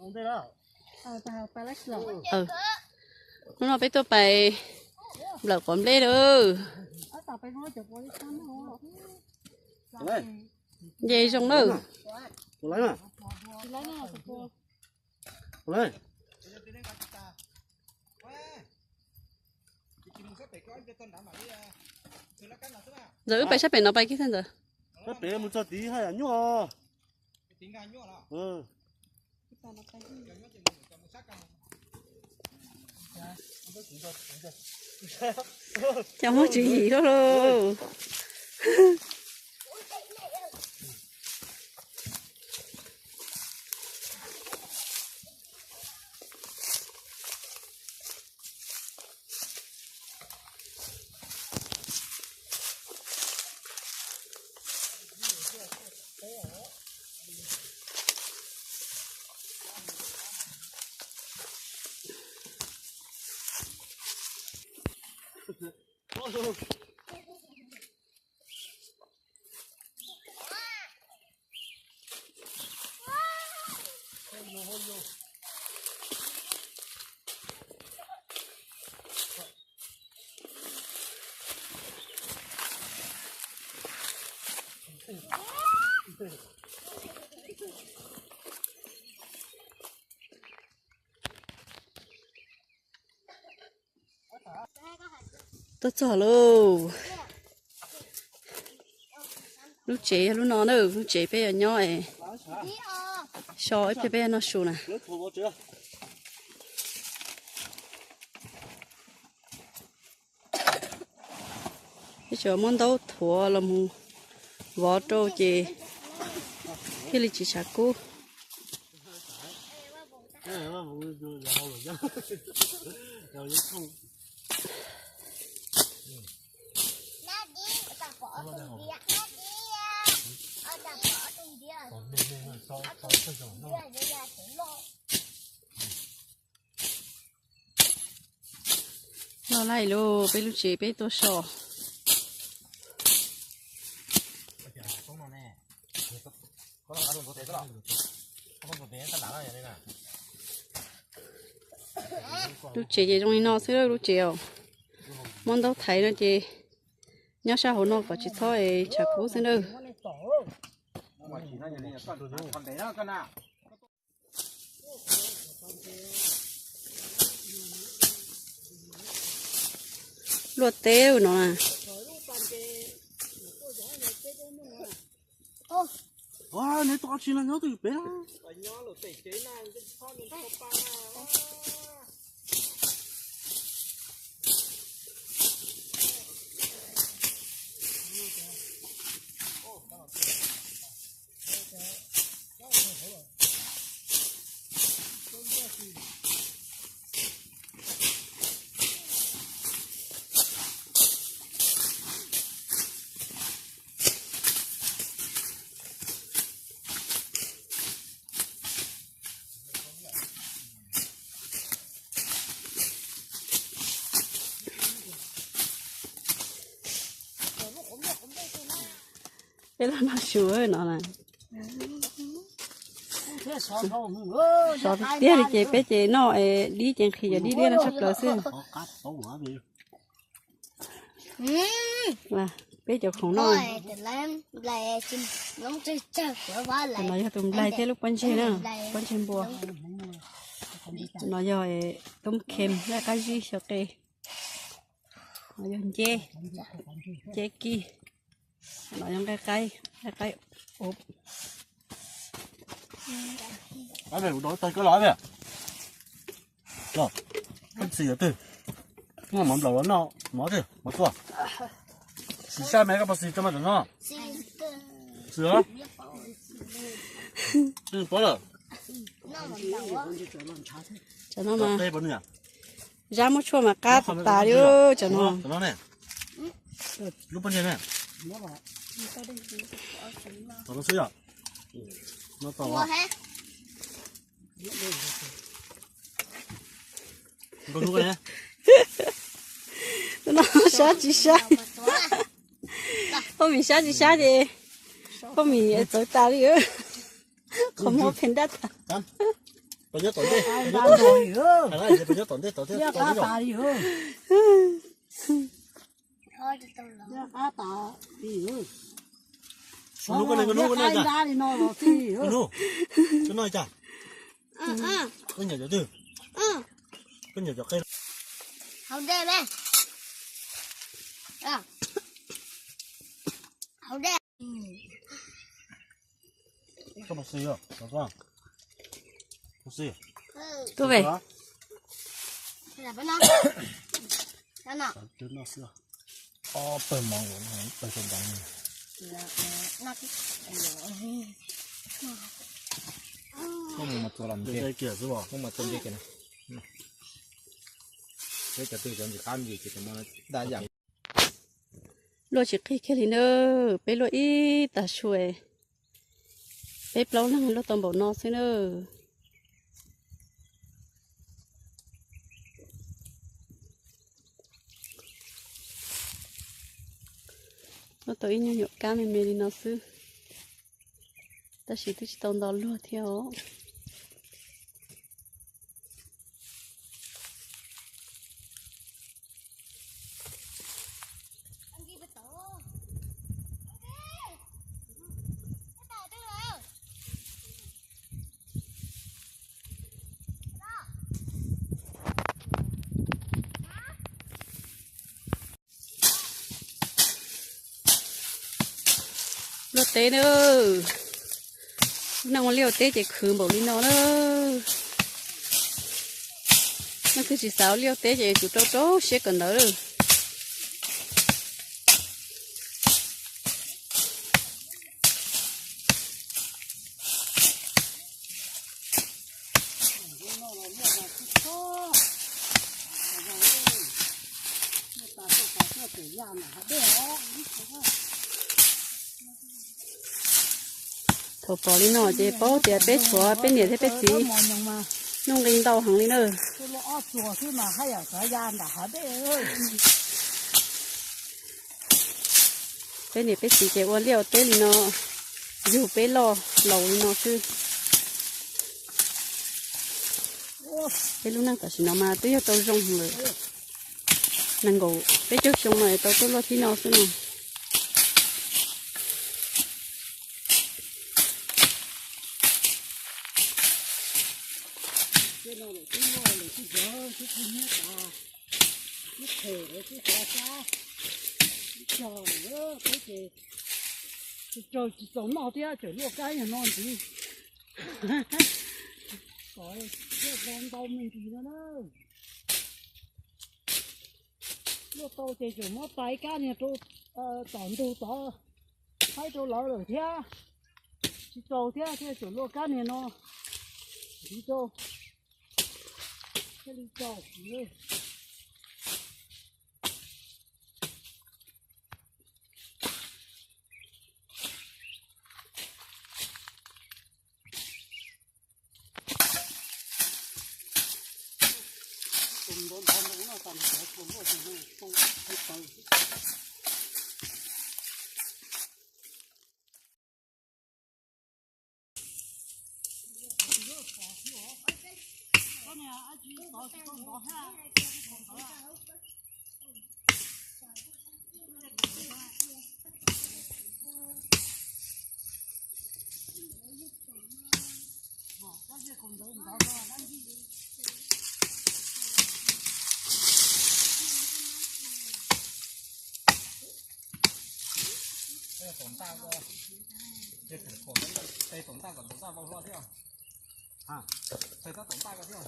Hnub no peb tuaj pais nplawm quav nplej lawm. Nce zoo lawm. Ntxawm, wb pais sab pem no pais kiag thiab ntxawm. Sab pem mus txog tid haj yam nyuaj. Cov muaj tswv yim lauj lauj. Tuaj txog lauj. Lub tsev yog lub no na, lub tsev peb yuav nyob es so ib pliag peb yuav noj su na. Peb tsuas muab ntaub thuav los mus vov rau ces thiaj li tsis tshav kub. Loj laij lauj, peb lub tsev peb tuaj so. Lub tsev ces zoo li no xwb lub tsev os. Muab ntaub thaiv no ces nyob sab hauv no kom tsis txhob tshav kub xwb nawb. Luaj teb no na. Neb tus dab tsi no nyob twj ywm pem na? Peb los noj su no na. Sov tiag tiag li ces peb ces noj es dib ces nqhis cov dib liab no tshaj plaws xwb. Peb cov khoom noj. No yog tus nplaig thiab lub pob ntseg na, pob ntseg npua. No yog tub khem nqaij qab zib xyaw qe. No yog nceb, nceb kib. No yog nqaij qaib, nqaij qaib ub. Tag koj los, koj txiv twg, muaj mov nplaum los noj mov, mov tuaj. Xis sab me koj puas xis rau mas tam no? Xis os. Pab lawm. Tam no mas zab muab tshuaj mas qab tas li tam no. Lub pob ntseg ne. Tom no xwb yom. No tom. No sab tsis sab. Poj Mim sab tsis sab ces Poj Mim txawv tas li. Qhov muag phees dab tas. Pos nyob tom ntej, pos nyob tom ntej, pos nyob tom ntej tod thiab. Hnub koj noj, koj noj, koj noj cas? Koj noj cas? Koj nyam cov twg? Koj nyam cov qe. Haus dej me. Haus dej. Koj mus xwb, mus xwb. Tuaj ve. Ob pawg mov, pawg rau ntawd. Koj mus mas txua los kiag xwb, koj mas txua kiag kiag na. Peb cov twg cov ntxim qab ntsis ces cov no da yam. Luaj tsis qig kiag li na, peb luaj ib tag su, peb plaub leeg luaj tau npaum no xwb na. Luaj tau ib nyuag nyuam kab me me li no xwb, tab sis twb tsis tau nto luag thiab os. Luaj teb na, neeg ua liaj ua teb ces khwv npaum li no na. Leej twg tsis xav ua liaj ua teb ces yuav tsum rau rau siab kawm ntawv. Thaum pom li no ces paub tias peb tshuav peb niam thiab peb txiv nuj nqi ntau heev li na. Peb niam peb txiv ces ua liaj ua teb li no, yug peb loj laus li no xwb. Peb lub neej tam sim no mas twb yog tau zoo lawm. Nees nkaum peb caug xyoo no es tau tuaj luaj thib no xwb no. Tsis txaus noj thiab tseem luaj kab yog no ntxiv. Kom thiaj tau ntau me ntsis no na. Luaj tau ces tseem muab tais kab niag rau tom ntug tod, faib rau lawv lawm thiab. Tsis txaus thiab thiaj tseem luaj kab niag no ntxiv rau, thiaj li txaus. Tom ntaj ko, tom ntaj kom tom ntaj vau hlo thiab. Tom ntaj ko thiab.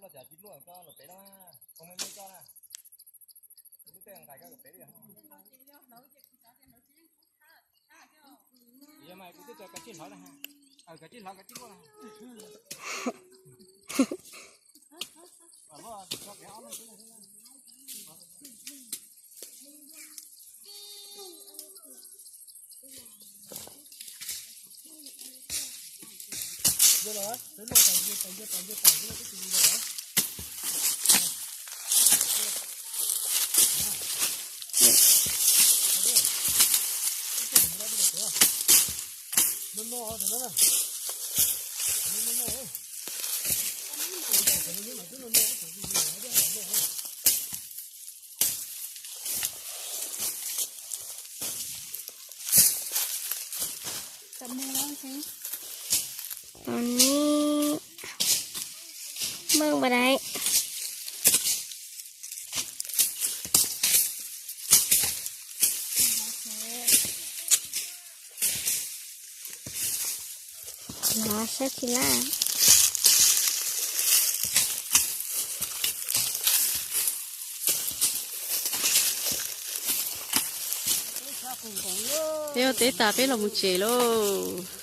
Luaj cas tsis luaj, koj los pem no, koj muaj nyiaj coj na. Lub tej nqaij koj kom pem li. Tus no meej npaum dais. Los saib tsis laj. Peb ua teb tas peb los mus tsev lauj.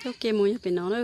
Coj kev mus yog pem no na.